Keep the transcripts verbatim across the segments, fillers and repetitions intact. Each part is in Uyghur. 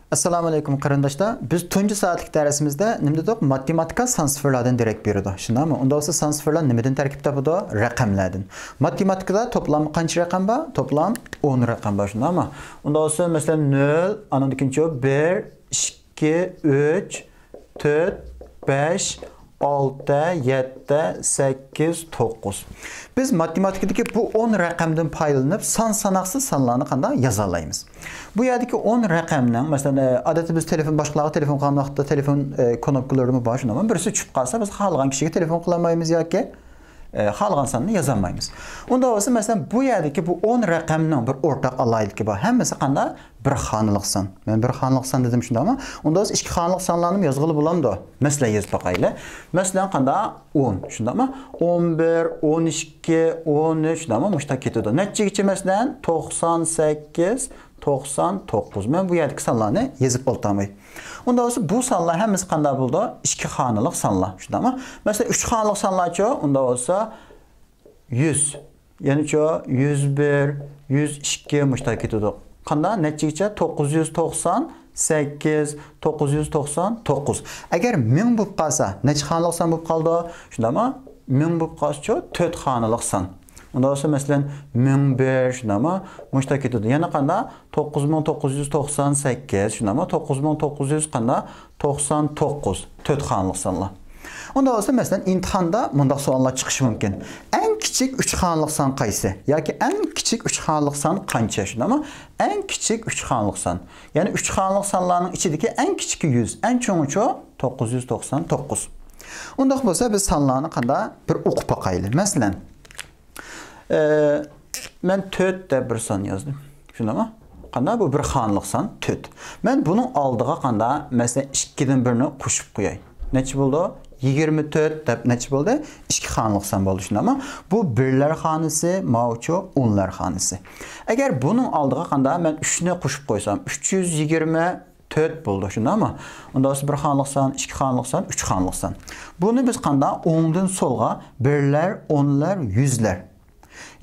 ئەسسالامۇ ئەلەيكۇم قېرىنداشلار. بىز تۇنجى سائەتلىك دەرسىمىزدە نېمە دېدۇق؟ ماتېماتىكا سان سىفىرلاردىن دېرەك بېرىدۇ. شۇنداقمۇ؟ ئۇنداق بولسا سان سىفىرلار نېمىدىن تەركىب تاپىدۇ؟ رەقەملەردىن. ماتېماتىكىدا توپلام قانچە رەقەم بار؟ توپلام ئون رەقەم بار. شۇنداقمۇ؟ ئۇنداق بولسا مەسىلەن نۆل، ئاندىن كېيىن بىر، ئىككى، ئۈچ، تۆت، بەش، ئالتە، يەتتە، سەككىز، توققۇز. بىز ماتېماتىكىدىكى بۇ ئون رەقەمدىن پايدىلىنىپ سان ساناقسىز سانلارنى قانداق يازالايمىز؟ بۇ يەردىكى ئون رەقەمنىڭ، مەسىلەن، ئادەتتە بىز تېلېفون، باشقىلارغا تېلېفون قىلغان ۋاقىتتا تېلېفون كونوپكىلىرىمۇ بار، شۇنداقمۇ؟ بىرسى چۈشۈپ قالسا بىز خالىغان كىشىگە تېلېفون قىلالمايمىز ياكى خالىغان ساننى يازالمايمىز. ئۇنداق بولسا مەسىلەن بۇ يەردىكى بۇ ئون رەقەمنىڭ بىر ئورتاق ئالاھىدىلىكى بار. ھەممىسى قانداق؟ بىر خانىلىق سان. مەن بىر خانىلىق سان دېدىم، شۇنداقمۇ؟ ئۇنداق بولسا ئىككى خانىلىق سانلارنىمۇ يازغىلى بولامدۇ؟ مەسىلەن يېزىپ باقايلى. مەسىلەن قانداق؟ ئون، شۇنداقمۇ؟ ئون بىر، ئون ئىككى، ئون ئۈچ، شۇنداقمۇ؟ مۇشۇنداق كېتىدۇ. نەچچىگىچە مەسىلەن؟ توقسان سەككىز، توقسان توققۇز. مەن بۇ يەردىكى سانلارنى يېزىپ ئولتۇرماي. ئۇنداق بولسا بۇ سانلار ھەممىسى قانداق بولىدۇ؟ ئىككى خانىلىق سانلار، شۇنداقمۇ؟ مەسىلەن ئۈچ خانىلىق سانلارچۇ؟ ئۇنداق بولسا يۈز. يەنىچۇ؟ يۈز بىر، يۈز ئىككى مۇشۇنداق كېتىدۇ. قانداق؟ نەچچىگىچە؟ توققۇز يۈز توقسان سەككىز، توققۇز يۈز توقسان توققۇز. ئەگەر مىڭ بولۇپ قالسا، نەچچە خانىلىق سان بولۇپ قالىدۇ؟ شۇنداقمۇ؟ مىڭ بولۇپ قالسىچۇ؟ تۆت خانىلىق سان. ئۇنداق بولسا مەسىلەن مىڭ بىر، شۇنداقمۇ؟ مۇشۇنداق كېتىدۇ. يەنە قانداق؟ توققۇز مىڭ توققۇز يۈز توقسان سەككىز، شۇنداقمۇ؟ توققۇز مىڭ توققۇز يۈز قانداق؟ توقسان توققۇز، تۆت خانىلىق سانلار. ئۇنداق بولسا مەسىلەن ئىمتىھاندا مۇنداق سوئاللار چىقىشى مۇمكىن. ئەڭ كىچىك ئۈچ خانىلىق سان قايسى؟ ياكى ئەڭ كىچىك ئۈچ خانىلىق سان قانچە؟ شۇنداقمۇ؟ ئەڭ كىچىك ئۈچ خانىلىق سان. يەنى ئۈچ خانىلىق سانلارنىڭ ئىچىدىكى ئەڭ كىچىكى يۈز، ئەڭ چوڭىچۇ؟ توققۇز يۈز توقسان توققۇز. ئۇنداق بولسا بىز سانلارنى قانداق بىر ئوقۇپ باقايلى. مەسىلەن، ئە، مەن تۆت دەپ بىر سان يازدىم. شۇنداقمۇ؟ قانداق؟ بۇ بىر خانىلىق سان تۆت. مەن بۇنىڭ ئالدىغا قانداق؟ مەسىلەن ئىككىدىن بىرنى قوشۇپ قوياي. نەچچە بولدى؟ يىگىرمە تۆت دەپ نەچچە بولدى؟ ئىككى خانىلىق سان بولدى، شۇنداقمۇ؟ بۇ بىرلەر خانىسى، ماۋۇچۇ ئونلار خانىسى. ئەگەر بۇنىڭ ئالدىغا قانداق؟ مەن ئۈچنى قوشۇپ قويسام، ئۈچ يۈز يىگىرمە تۆت بولدى، شۇنداقمۇ؟ ئۇنداق بولسا بىر خانىلىق سان، ئىككى خانىلىق سان، ئۈچ خانىلىق سان. بۇنى بىز قانداق؟ ئوڭدىن سولغا بىرلەر، ئونلار، يۈزلەر.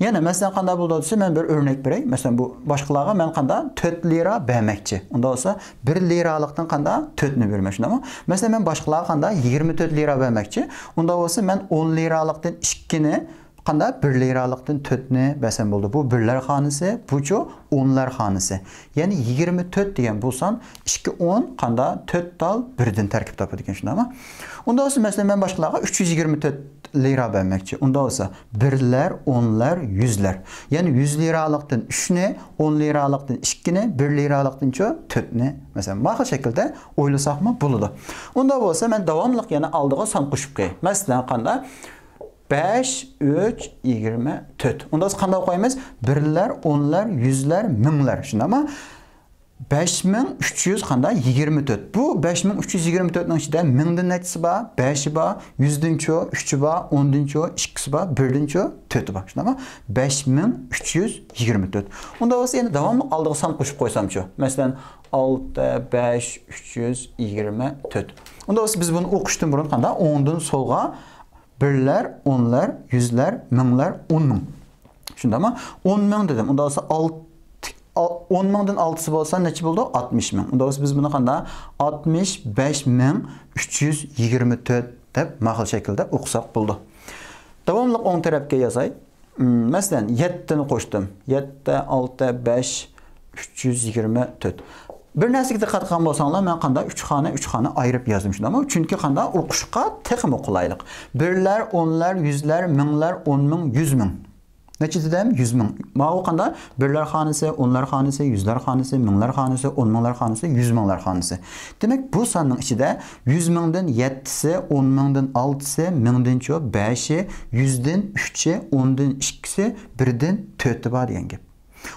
يەنە مەسىلەن قانداق بولىدۇ دېسە، مەن بىر ئۆرنەك بېرەي. مەسىلەن بۇ باشقىلارغا مەن قانداق؟ تۆت لىرا بەرمەكچى. ئۇنداق بولسا بىر لىرالىقتىن قانداق؟ تۆتنى بېرىمەن، شۇنداقمۇ؟ مەسىلەن مەن باشقىلارغا قانداق؟ يىگىرمە تۆت لىرا بەرمەكچى. ئۇنداق بولسا مەن ئون لىرالىقتىن ئىككىنى قانداق؟ بىر لىرالىقتىن تۆتنى بەرسەم بولدى. بۇ بىرلەر خانىسى، بۇچۇ ئونلار خانىسى. يەنى يىگىرمە تۆت دېگەن بۇ سان ئىككى ئون قانداق؟ تۆت تال بىردىن تەركىب تاپىدىكەن، شۇنداقمۇ؟ ئۇنداق بولسا مەسىلەن مەن باشقىلارغا ئۈچ يۈز يىگىرمە تۆت لىرا بەرمەكچى. ئۇنداق بولسا بىرلەر، ئونلار، يۈزلەر. يەنى يۈز لىرالىقتىن ئۈچنى، ئون لىرالىقتىن ئىككىنى، بىر لىرالىقتىنچۇ؟ تۆتنى. مەسىلەن مانا شۇ شەكىلدە ئويلىساقمۇ بولىدۇ. ئۇنداق بولسا مەن داۋاملىق يەنە ئالدىغا سان قوشۇپ قوياي. مەسىلەن قانداق؟ بەش، ئۈچ، يىگىرمە تۆت. ئۇنداق بولسا قانداق ئوقۇيمىز؟ بىرلەر، ئونلار، يۈزلەر، مىڭلار. شۇنداقمۇ؟ بەش مىڭ ئۈچ يۈز قانداق؟ يىگىرمە تۆت. بۇ بەش مىڭ ئۈچ يۈز يىگىرمە تۆتنىڭ ئىچىدە مىڭدىن نەچچىسى بار؟ بەشى بار. يۈزدىنچۇ؟ ئۈچى بار. ئوندىنچۇ؟ ئىككىسى بار. بىردىنچۇ؟ تۆتى بار. شۇنداقمۇ؟ بەش مىڭ ئۈچ يۈز يىگىرمە تۆت. ئۇنداق بولسا يەنە داۋاملىق ئالدىغا سان قوشۇپ قويسامچۇ؟ مەسىلەن ئالتە، بەش، ئۈچ يۈز يىگىرمە تۆت. ئۇنداق بولسا بىز بۇنى ئوقۇشتىن بۇرۇن قانداق؟ ئوڭدىن سولغا بىرلەر، ئونلار، يۈزلەر، مىڭلار، ئون مىڭ. شۇنداقمۇ؟ ئون مىڭ دېدىم. ئۇنداق بولسا ئالتە، ئون مىڭدىن ئالتىسى بولسا نەچچە بولدى؟ ئاتمىش مىڭ. ئۇنداق بولسا بىز بۇنى قانداق؟ ئاتمىش بەش مىڭ ئۈچ يۈز يىگىرمە تۆت دەپ مانا شۇ شەكىلدە ئوقۇساق بولىدۇ. داۋاملىق ئوڭ تەرەپكە يازاي. مم، مەسىلەن يەتتىنى قوشتۇم. يەتتە، ئالتە، بەش، ئۈچ يۈز يىگىرمە تۆت. بىر نەرسىگە دىققەت قىلغان بولساڭلار، مەن قانداق ئۈچ خانا، ئۈچ خانا ئايرىپ يازدىم، شۇنداقمۇ؟ چۈنكى قانداق؟ ئوقۇشقا تېخىمۇ قولايلىق. بىرلەر، ئونلار، يۈزلەر، مىڭلار، ئون مىڭ، يۈز مىڭ. نەچچە دېدىم؟ يۈز مىڭ. ماۋۇ قانداق؟ بىرلەر خانىسى، ئونلار خانىسى، يۈزلەر خانىسى، مىڭلار خانىسى، ئون مىڭلار خانىسى، يۈز مىڭلار خانىسى. دېمەك بۇ ساننىڭ ئىچىدە يۈز مىڭدىن يەتتىسى، ئون مىڭدىن ئالتىسى، مىڭدىنچۇ؟ بەشى، يۈزدىن ئۈچى، ئوندىن ئىككىسى، بىردىن تۆتى بار دېگەن گەپ.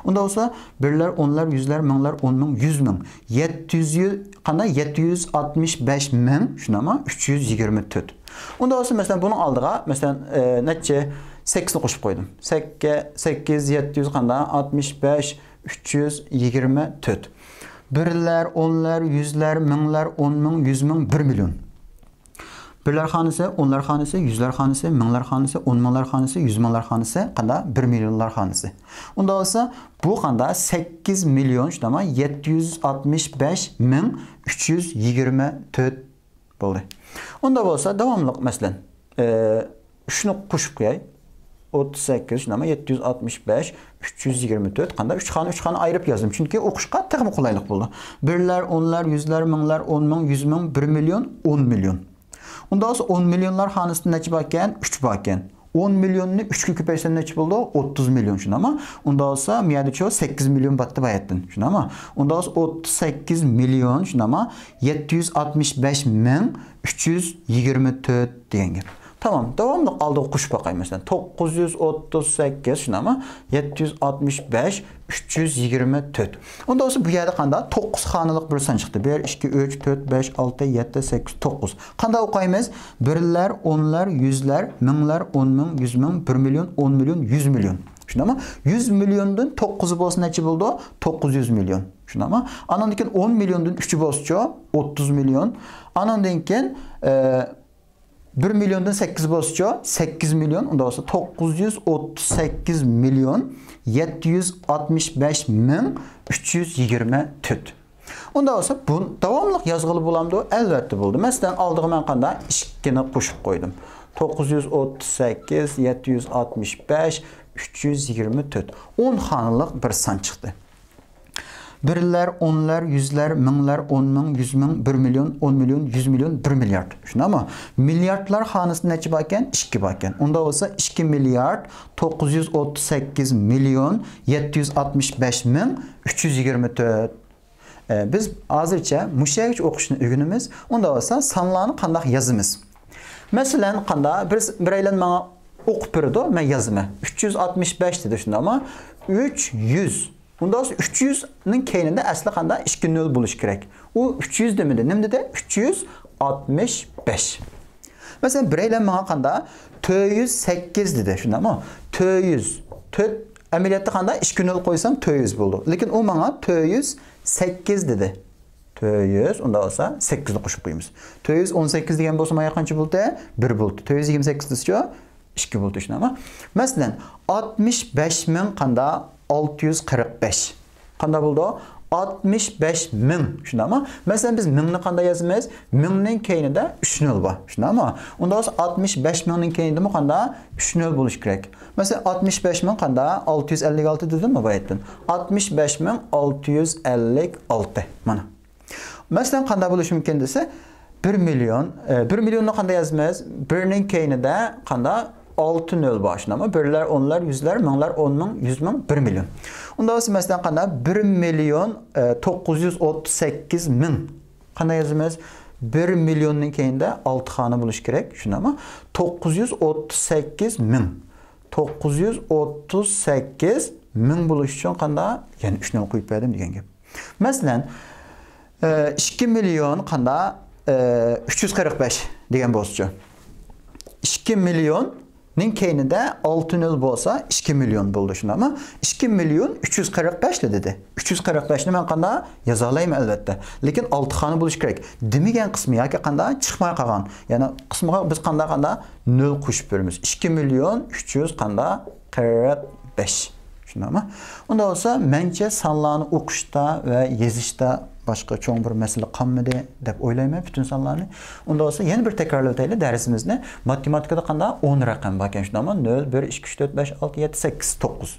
ئۇنداق بولسا بىرلەر، ئونلار، يۈزلەر، مىڭلار، ئون مىڭ، يۈز مىڭ، يەتتە يۈز، قانداق؟ يەتتە يۈز ئاتمىش بەش مىڭ، شۇنداقمۇ؟ ئۈچ يۈز يىگىرمە تۆت. ئۇنداق بولسا مەسىلەن بۇنىڭ ئالدىغا مەسىلەن ئە، نەچچە؟ سەككىزنى قوشۇپ قويدۇم. سەككە-، سەككىز، يەتتە يۈز قانداق؟ ئاتمىش بەش، ئۈچ يۈز يىگىرمە تۆت. بىرلەر، ئونلار، يۈزلەر، مىڭلار، ئون مىڭ، يۈز مىڭ، بىر مىليون. بىرلەر خانىسى، ئونلار خانىسى، يۈزلەر خانىسى، مىڭلار خانىسى، ئون مىڭلار خانىسى، يۈز مىڭلار خانىسى، قاندا بىر مىليونلار خانىسى. ئۇندا بولسا بۇ قاندا سەككىز مىليون، شۇنداقمۇ، يەتتە يۈز ئاتمىش بەش مىڭ ئۈچ يۈز يىگىرمە تۆت بولدى. ئۇندا بولسا داۋاملىق، مەسىلەن، ئە، ئۈچنى قوشۇپ قوياي. ئوتتۇز سەككىز، شۇنداقمۇ، يەتتە يۈز ئاتمىش بەش، ئۈچ يۈز يىگىرمە تۆت، قاندا ئۈچ خانا، ئۈچ خانا ئايرىپ يازدىم. چۈنكى ئوقۇشقا تېخىمۇ قولايلىق بولىدۇ. بىرلەر، ئونلار، يۈزلەر، مىڭلار، ئون مىڭ، يۈز مىڭ، بىر مىليون، ئون مىليون. ئۇندا بولسا ئون مىليونلار خانىسىدا نەچچە باركەن؟ ئۈچ باركەن. ئون مىليوننى ئۈچكە كۆپەيتسەم نەچچە بولىدۇ؟ ئوتتۇز مىليون، شۇنداقمۇ؟ ئۇندا بولسا مۇ يەردىچۇ سەككىز مىليون باتتى باياتتىن، شۇنداقمۇ؟ ئۇندا بولسا ئوتتۇز سەككىز مىليون، شۇنداقمۇ؟ يەتتە يۈز ئاتمىش بەش مىڭ ئۈچ يۈز يىگىرمە تۆت دېگەن گەپ. تامام. داۋاملىق ئالدىغا قوشۇپ باقاي، مەسىلەن، توققۇز يۈز ئوتتۇز سەككىز، شۇنداقمۇ؟ يەتتە يۈز ئاتمىش بەش، ئۈچ يۈز يىگىرمە تۆت. ئۇندا بولسا بۇ يەردە قاندا؟ توققۇز خانىلىق بىر سان چىقتى. بىر، ئىككى، ئۈچ، تۆت، بەش، ئالتە، يەتتە، سەككىز، توققۇز. قاندا ئوقۇيمىز؟ بىرلەر، ئونلار، يۈزلەر، مىڭلار، ئون مىڭ، يۈز مىڭ، بىر مىليون، ئون مىليون، يۈز مىليون. شۇنداقمۇ؟ يۈز مىليوندىن توققۇزى بولسا نەچچە بولىدۇ؟ توققۇز يۈز مىليون. شۇنداقمۇ؟ ئانىڭدىن كېيىن ئون مىليوندىن ئۈچى بولسىچۇ؟ ئوتتۇز مىليون. ئانىڭدىن كېيىن، ئە، بىر مىليوندىن سەككىز بولسىچۇ؟ سەككىز مىليون. ئۇندا بولسا توققۇز يۈز ئوتتۇز سەككىز مىليون يەتتە يۈز ئاتمىش بەش مىڭ ئۈچ يۈز يىگىرمە تۆت. ئۇندا بولسا بۇ داۋاملىق يازغىلى بولامدۇ؟ ئەلۋەتتە بولىدۇ. مەسىلەن، ئالدىغا مەن قاندا ئىككىنى قوشۇپ قويدۇم. توققۇز يۈز ئوتتۇز سەككىز، يەتتە يۈز ئاتمىش بەش، ئۈچ يۈز يىگىرمە تۆت. ئون خانىلىق بىر سان چىقتى. بىرلەر، ئونلار، يۈزلەر، مىڭلار، ئون مىڭ، يۈز مىڭ، بىر مىليون، ئون مىليون، يۈز مىليون، بىر مىليارد. شۇنداقمۇ؟ مىلياردلار خانىسىدا نەچچە باركەن؟ ئىككى باركەن. ئۇندا بولسا ئىككى مىليارد توققۇز يۈز ئوتتۇز سەككىز مىليون يەتتە يۈز ئاتمىش بەش مىڭ ئۈچ يۈز يىگىرمە تۆت. ئە، بىز ھازىرچە مۇشۇ يەرگىچە ئوقۇشنى ئۆگىنىمىز. ئۇندا بولسا سانلارنى قانداق يازىمىز؟ مەسىلەن، قاندا بىر، بىرەيلەن ماڭا ئوقۇپ بېرىدۇ، مەن يازىمەن. ئۈچ يۈز ئاتمىش بەش دېدى، شۇنداقمۇ؟ ئۈچ يۈز. ئۇندا بولسا ئۈچ يۈزنىڭ كەينىدە ئەسلى قاندا ئىككى نۆل بولۇشى كېرەك. ئۇ ئۈچ يۈز دېمىدى. نېمە دېدى؟ ئۈچ يۈز ئاتمىش بەش. مەسىلەن، بىرەيلەن ماڭا قاندا تۆت يۈز سەككىز دېدى، شۇنداقمۇ؟ تۆت يۈز. تۆت، ئەمەلىيەتتە قاندا ئىككى نۆل قويسام تۆت يۈز بولىدۇ. لېكىن ئۇ ماڭا تۆت يۈز سەككىز دېدى. تۆت يۈز، ئۇندا بولسا سەككىزنى قوشۇپ قويىمىز. تۆت يۈز ئون سەككىز دېگەن بولسا ماڭا قانچە بولدى؟ بىر بولدى. تۆت يۈز يىگىرمە سەككىز دېسىچۇ؟ ئىككى بولدى، شۇنداقمۇ؟ مەسىلەن، ئاتمىش بەش مىڭ قاندا ئالتە يۈز قىرىق بەش. قانداق بولىدۇ؟ ئاتمىش بەش مىڭ، شۇنداقمۇ؟ مەسىلەن، بىز مىڭنى قانداق يازىمىز؟ مىڭنىڭ كەينىدە ئۈچ نۆل بار، شۇنداقمۇ؟ ئۇندا بولسا ئاتمىش بەش مىڭنىڭ كەينىدىمۇ قاندا؟ ئۈچ نۆل بولۇشى كېرەك. مەسىلەن، ئاتمىش بەش مىڭ قاندا؟ ئالتە يۈز ئەللىك ئالتە دېدىممۇ باياتتىن؟ ئاتمىش بەش مىڭ ئالتە يۈز ئەللىك ئالتە. مانا. مەسىلەن، قانداق بولۇشى مۇمكىن دېسە، بىر مىليون، ئە، بىر مىليوننى قانداق يازىمىز؟ بىرنىڭ كەينىدە قاندا؟ ئالتە نۆل بار، شۇنداقمۇ؟ بىرلەر، ئونلار، يۈزلەر، مىڭلار، ئون مىڭ، يۈز مىڭ، بىر مىليون. ئۇندا بولسا، مەسىلەن، قاندا؟ بىر مىليون، ئە، توققۇز يۈز ئوتتۇز سەككىز مىڭ. قانداق يازىمىز؟ بىر مىليوننىڭ كەينىدە ئالتە خانا بولۇشى كېرەك، شۇنداقمۇ؟ توققۇز يۈز ئوتتۇز سەككىز مىڭ. توققۇز يۈز ئوتتۇز سەككىز مىڭ بولۇش ئۈچۈن قاندا؟ يەنە ئۈچ نۆل قويۇپ بەردىم دېگەن گەپ. مەسىلەن، ئىككى مىليون قاندا، ئۈچ يۈز قىرىق بەش دېگەن بولسىچۇ؟ ئىككى مىليوننىڭ كەينىدە ئالتە نۆل بولسا، ئىككى مىليون بولدى، شۇنداقمۇ؟ ئىككى مىليون ئۈچ يۈز قىرىق بەش دېدى. ئۈچ يۈز قىرىق بەشنى مەن قاندا يازالايمەن، ئەلۋەتتە. لېكىن ئالتە خانا بولۇشى كېرەك. دېمىگەن قىسمى ياكى قاندا چىقماي قالغان. يەنى قىسمىغا بىز قاندا، قاندا نۆل قوشۇپ بېرىمىز. ئىككى مىليون ئۈچ يۈز قاندا قىرىق بەش. شۇنداقمۇ؟ ئۇندا بولسا، مەنچە سانلارنى ئوقۇشتا ۋە يېزىشتا باشقا چوڭ بىر مەسىلە قالمىدى دەپ ئويلايمەن، پۈتۈن سانلارنى. ئۇندا بولسا، يەنە بىر تەكرارلىۋېتەيلى دەرسىمىزنى. ماتېماتىكىدا قاندا؟ ئون رەقەم باركەن، شۇنداقمۇ؟ نۆل، بىر، ئىككى، ئۈچ، تۆت، بەش، ئالتە، يەتتە، سەككىز، توققۇز.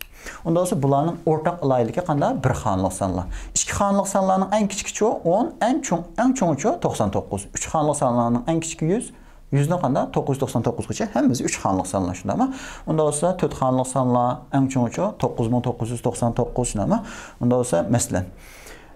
ئۇندا بولسا، بۇلارنىڭ ئورتاق ئالاھىدىلىكى قاندا؟ بىر خانىلىق سانلار. ئىككى خانىلىق سانلارنىڭ ئەڭ كىچىكىچۇ؟ ئون، ئەڭ چوڭ، ئەڭ چوڭىچۇ؟ توقسان توققۇز. ئۈچ خانىلىق سانلارنىڭ ئەڭ كىچىكى؟ يۈز. يۈزنىڭ قاندا؟ توققۇز يۈز توقسان توققۇزغىچە، ھەممىسى ئۈچ خانىلىق سانلار، شۇنداقمۇ؟ ئۇندا بولسا، تۆت خانىلىق سانلار ئەڭ چوڭىچۇ؟ توققۇز مىڭ توققۇز يۈز توقسان توققۇز، شۇنداقمۇ؟ ئۇندا بولسا، مەسىلەن،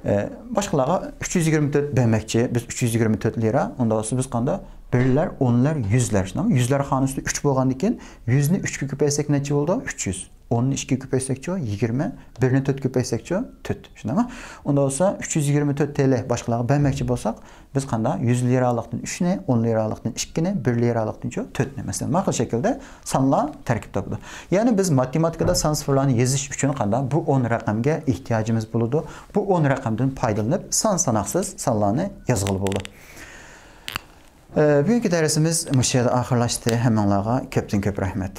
ئە، باشقىلارغا ئۈچ يۈز يىگىرمە تۆت بەرمەكچى، بىز ئۈچ يۈز يىگىرمە تۆت لىرا، ئۇندا بولسا بىز قاندا؟ بىرلەر، ئونلار، يۈزلەر، شۇنداقمۇ؟ يۈزلەر خانىسىدا ئۈچ بولغاندىكىن، يۈزنى ئۈچكە كۆپەيتسەك نەچچە بولىدۇ؟ ئۈچ يۈز. ئوننى ئىككىگە كۆپەيتسەكچۇ؟ يىگىرمە. بىرنى تۆتكە كۆپەيتسەكچۇ؟ تۆت. شۇنداقمۇ؟ ئۇندا بولسا، ئۈچ يۈز يىگىرمە تۆت تىيىن باشقىلارغا بەرمەكچى بولساق، بىز قاندا؟ يۈز لىرالىقتىن ئۈچنى، ئون لىرالىقتىن ئىككىنى، بىر لىرالىقتىنچۇ؟ تۆتنى. مەسىلەن، مانا شۇ شەكىلدە سانلار تەركىب تاپىدۇ. يەنى بىز ماتېماتىكىدا سان سىفىرلارنى يېزىش ئۈچۈن قاندا؟ بۇ ئون رەقەمگە ئېھتىياجىمىز بولىدۇ. بۇ ئون رەقەمدىن پايدىلىنىپ، سان ساناقسىز سانلارنى يازغىلى بولىدۇ. بۈگۈنكى دەرسىمىز مۇشۇ يەردە ئاخىرلاشتى. ھەممىڭلارغا كۆپتىن كۆپ رەھمەت.